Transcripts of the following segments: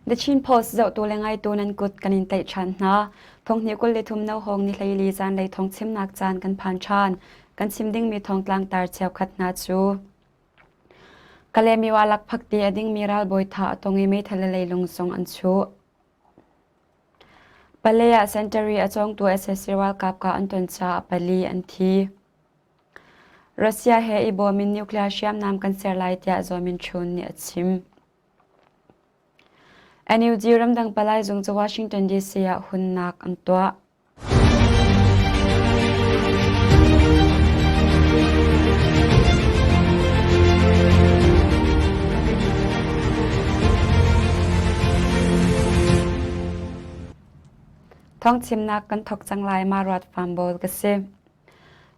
The Chin Post zohtu le ngaitu nan kut kan in tlaih ṭhan hna. Thonghnih 23 no hawng ni hleili zanlei thong chimnak caan kan phan ṭhan. Kan chim dingmi thongtlang tar cheukhat hna cu Kalemiwa lakphakti a dingmi ralbawi thah a tong i meithal le leilung zong an chuh. Palei ah sentari a cawngtu sac ralkap kah an ton caah pali an thi. Russia he i bawm in nuclear hriamnam kan ser lai tiah Zaw Min Htun nih a chim. NUG ramdang palai zung cu Washington DC ah hunnak an tuah. Thawngchimnak kan thawk cang lai ma ruat farm ka si.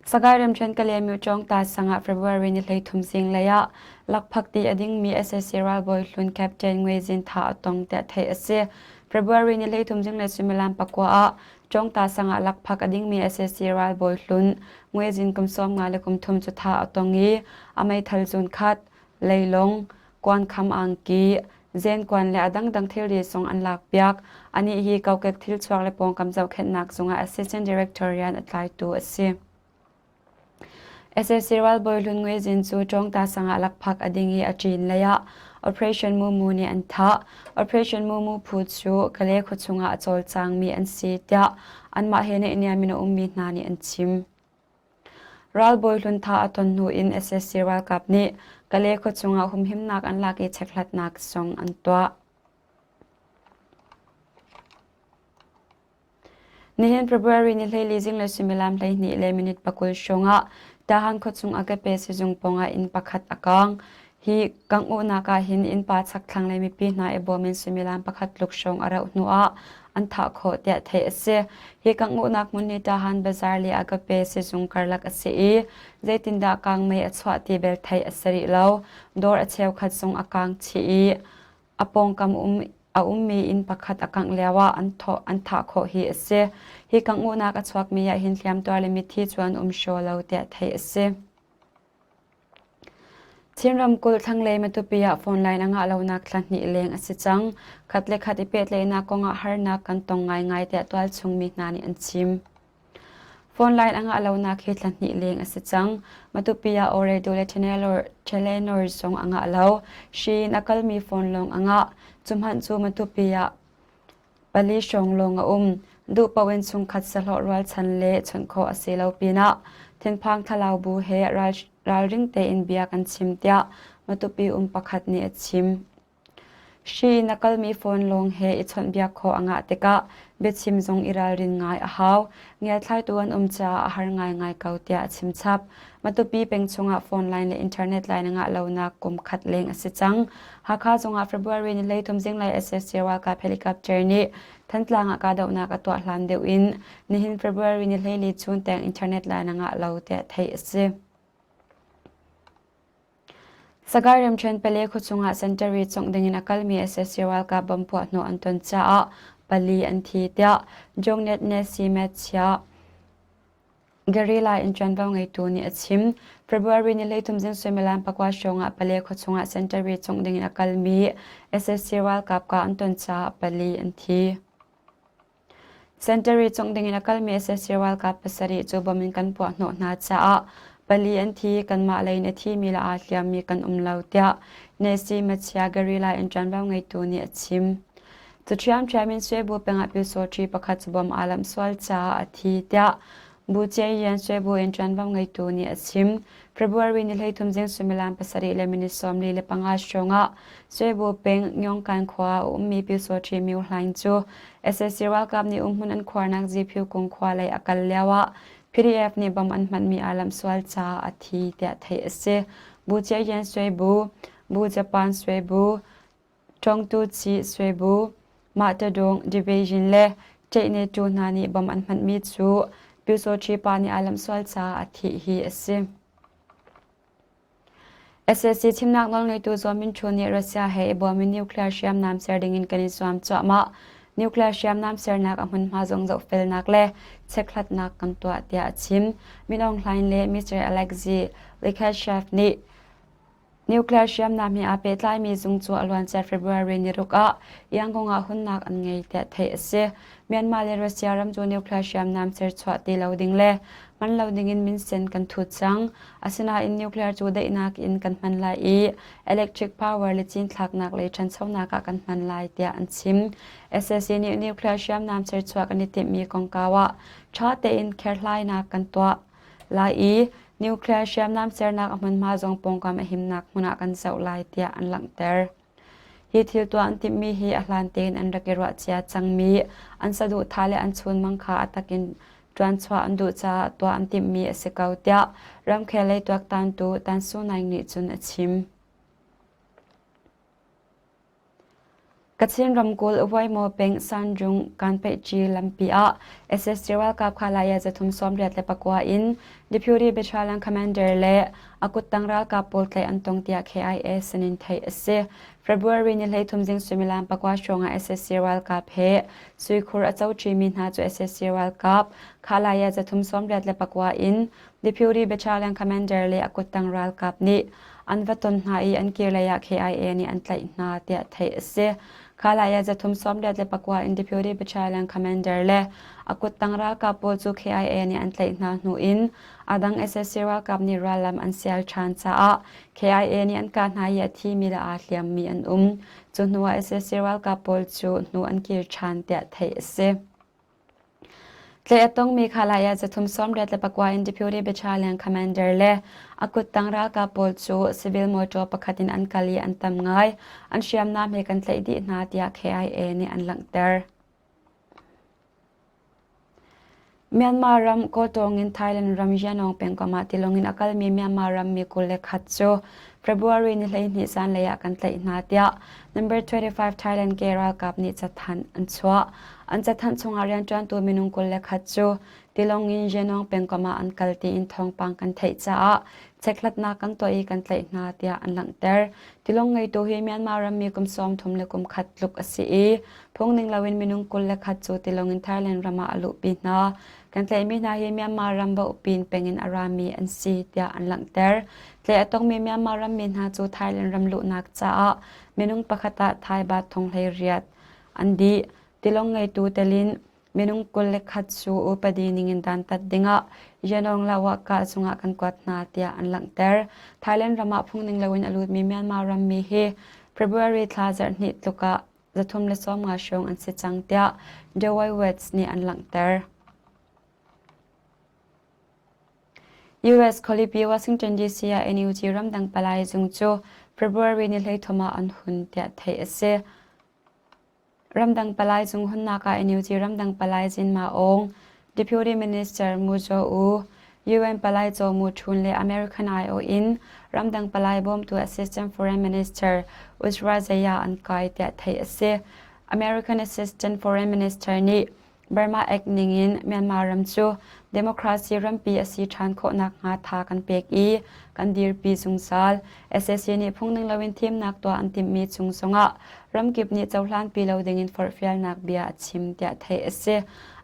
Sagaing ramṭhen Kalaymyo Cawngta sang ah February ni 13 zinglei ah lakphakti a dingmi sac ralbawi hlun Captain Ngwe Zin Tha a tong tiah theih a si. February ni 13 zinglei suimilam pakua ah Cawngta sang ah lakphak a dingmi sac ralbawi hlun Ngwe Zin kum 53 cu tha a tong i a meithal zunkhat, leilung, kuankham angki, zenkuan le a dangdang thilri zong an lakpiak. Anih hi kokek thilchuak le pawngkam zohkhenhnak zungah Assistant Director rian a tlaitu a si. SAC ralbawi Hlun Ngwe Zin cu Ṭawngta sang ah lakphak a ding i a ṭin lei ah Operation Mumu nih an thah. Operation Mumu phu cu Kale khuachung ah a cawlcangmi an si tiah anmah he naihniam in a ummi hna nih an chim. Ralbawi hlun thah a ton hnu in sac ralkap nih Kale khuachung ah humhimnak an lak i chekhlatnak zong an tuah. Nihin February ni 14 zinglei suimilam 12 le minute 20 hrawng ah Tahan khuachung Agape sizung pawngah inn pakhat a kaang. Hi kangh-uhnak ah hin innpa chakthlang le mipi hna i bawm in suimilam pakhat tluk hrawng a rauh hnu ah an thah khawh tiah theih a si. Hi kangh-uhnak hmun hi Tahan Bazar le Agape sizung karlak a si i zeitindah kangmei a chuah ti bel theih a si rih lo. Dawr a cheukhat zong a kaang chih i a pawngkam um a ummi inn pakhat a kangh lio ah an thawh an thah khawh hi a si. Hi kangh-uhnak a chuakmi ah hin hliamtuar le mithi cu an um hraw lo tiah theih a si. Chin ramkulh thlanglei Matupi ah phone line a ngah lonak thla hnih leng a si cang. Khat le khat i pehtlaihnak kong ah harnak kan tong ngaingai tiah tualchung mi hna nih an chim. Phone line a ngah lonak hi thla hnih leng a si cang. Matupi ah Ooredoo le Telenor zong a ngah lo. Hri in a kalmi phone lawng a ngah. Cu hmanh cu Matupi ah Pali hrawng lawng a um. Duh paoh in chungkhat sahlawh rualchan le chawnh khawh a si lo pinah thinphang thlalau bu he ralring tein bia kan chim tiah Matupi um pakhat nih a chim. Hri in a kalmi phone lawng he i chawnhbiak khawh a ngah tikah biachim zong i ralrin ngai a hau. Ngiathlaitu an um caah a har ngaingai ko tiah a chim chap. Matupi peng chungah phone line le internet line a ngah lonak kum khat leng a si cang. Hakha zongah February ni 13 zinglei sac ralkap helicopter nih Thantlang ah kahdohnak a tuah hlan deuh in nihin February ni 14 chun tiang internet line a ngah lo tiah theih a si. Sagaing ramṭhen Pale khuachung ah sentari congh dingin a kalmi sac ralkap bomb puahhnawh an ton caah pali an thi tiah Jongnet Nesi Met chia Guerrilla in ṭuanvo ngeitu nih a chim. February ni 13 zing suimilam pakua hrawng ah Pale khuachung ah sentari congh dingin a kalmi sac ralkap kah an ton caah pali an thi. Sentari congh dingin a kalmi sac ralkap pasarih cu bom in kan puahhnawh hna caah pali an thi, kanmah lei in a thimi le aa hliammi kan um lo tiah Nesi Machia guerrilla in ṭuanvo ngeitu nih a chim. Cu ṭhiamṭhiam in Swebu pengah pyusawṭhi pakhat cu bom aa lamh sual caah a thi tiah Bu Cie Swebu in ṭuanvo ngeitu nih a chim. February ni 13 zing suimilam pasarih le minute 45 hrawng ah Swebu peng Nyongkan khua ah a ummi pyusawṭhi Myo Hlaing cu sac ralkap nih umhmun an khuarnak Ziphiu kung khua lei a kal lio ah PDF nih bom an hmanhmi aa lamh sual caah a thi tiah theih a si. Bu Cie Swebu, Bu Japan Swebu, Ṭawngtu Ci Swebu, Mahtadung Division le Ṭeihnetu hna nih bom an hmanhmi cu Pyusawṭhi pa nih aa lamh sual caah a thih hi a si. Sac thimnak nawlngeitu Zaw Min Htun nih Russia he i bawm in nuclear hriamnam ser dingin kan i zuam cuahmah. Nuclear hriamnam sernak a hmunhma zong zohfelnak le chekhlatnak kan tuah tiah a chim. Min Aung Hlaing le Mr. Alexei Likhachev nih. Nuclear hriamnam he aa pehtlaimi zung cu a luancia February niruk ah Yangon ah hunnak an ngei tiah theih a si. Myanmar le Russia ram cu nuclear hriamnam serchuah ti lo ding le hman lo dingin minsen kan thut cang. Asinain nuclear cu daihnak in kan hman lai i electric power le cinthlaknak lei ṭhanchonak ah kan hman lai tiah an chim. SAC nih nuclear hriamnam serchuah kan i timhmi kongkau ah ṭha tein kherhlainak kan tuah lai i nuclear hriamnam sernak a hmunhma zong pawngkam a himnak hmun ah kan zoh lai tiah an langhter. Hi thil tuah an timhmi hi a hlan tein an rak i ruah cia cangmi an saduhthah le an chunmang kha a takin ṭuanchuah an duh caah tuah an timhmi a si ko tiah ramkhel lei tuaktantu Tan Su Naing nih cun a chim. Kachin ramkulh Waimo peng Sanjung Kanpeihci lampi ah SSG ralkap kha zathum 89 in Deputy Battalion Commander le a kuttang ralkap pawl tlaih an tong tiah KIA sinin theih a si. February ni 13 zing suimilam pakua hrawng ah SSC ralkap he suikhur a co ṭimi hna cu SSC ralkap kha zathum 89 in Deputy Battalion Commander le a kuttang ralkap nih an va ton hna i an kirlei ah KIA nih an tlaih hna tiah theih a si. Khalai ah zathum 39 in Deputy Battalion Commander le a kuttang ralkap pawl cu KIA nih an tlaih hna hnu in a dang SSC ralkap nih rallam an sial ṭhan caah KIA nih an kah hna i a thimi le aa hliammi an um. Cu hnu ah SSC ralkap pawl cu hnu an kir ṭhan tiah theih a si. Tlaih a tongmi khalai ah zathum 89 in Deputy Battalion Commander le a kuttang ralkap pawl cu civil motor pakhat in an kal i an tam ngai. An hriamnam he kan tlaih dih hna tiah KIA nih an langhter. Myanmar ram Kawtawng in Thailand ram Yangon pengkomh ah tilawng in a kalmi Myanmar rammi 21 cu February ni 12 zanlei ah kan tlaih hna tiah Number 25 Thailand ke ralkap nih cathanh an chuah. An cathanh chungah rianṭuantu minung 21 cu tilawng in Yangon pengkomh ah an kal tiin thawngpang kan theih caah chekhlatnak kan tuah i kan tlaih hna tiah an langhter. Tilawng ngeitu hi Myanmar rammi kum 30 le kum khat tluk a si i phungning loin minung 21 cu tilawng in Thailand ram ah a luhpi hna. Kan tlaihmi hna hi Myanmar ram Baupin peng in a rami an si tiah an langhter. Tlaih a tongmi Myanmar rammi hna cu Thailand ram luhnak caah minung pakhat ah Thai baht thong 18 an dih. Tilawng ngeitu telin minung 21 cu upadi ningin dantat dingah Yangon Lawaka cungah kan kuat hna tiah an langhter. Thailand ram ah phungning loin a lutmi Myanmar rammi hi February thla zarhhnih tluk ah 350 hrawng an si cang tiah Dewey Wets nih an langhter. US khualipi Washington DC ah NUG ramdang palai zung cu February ni 13 ah an hun tiah theih a si. Ramdang palai zung hunnak ah NUG ramdang palai Zin Ma Aung, Deputy Minister Mu Zaw U, UN palai Zaw Mu Htun le American aiawh in ramdang palai bawmtu Assistant Foreign Minister Uzra Zeya an kai tiah theih a si. American Assistant Foreign Minister nih Burma Act ningin Myanmar ram cu democracy rampi a si ṭhan khawh nakhnga tha kan pek i kan dirpi zungzal. Sac nih phungning loin thimnak tuah an timhmi cung zongah ramkip nih cohlanpi lo dingin forhfialnak bia a chim tiah theih a si.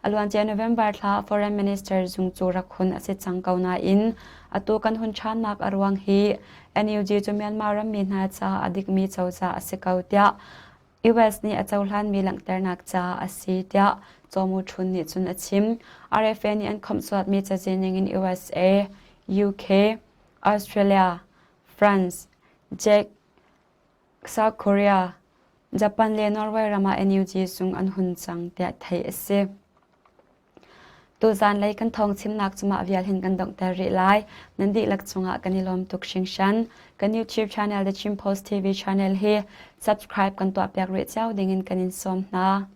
A luancia November thla Foreign Minister zung cu rak hun a si cang ko nain atu kan hun ṭhannak a ruang hi NUG cu Myanmar rammi hna caah a dikmi cozah a si ko tiah US nih a cohlanmi langhternak caah a si tiah Caw Mu Htun nih cun a chim. RFA nih an khawmhsuatmi cazin ningin USA, UK, Australia, France, Czech, South Korea, Japan le Norway ram ah NUG zung an hun cang tiah theih a si. Tuzaan lei kan thawng chimnak cu mah vial hin kan donghter rih lai. Nan dihlak cungah kan i lawm tuk hringhran. Kan YouTube channel The Chin Post TV channel hi subscribe kan tuahpiak rih cio dingin kan in sawm hna.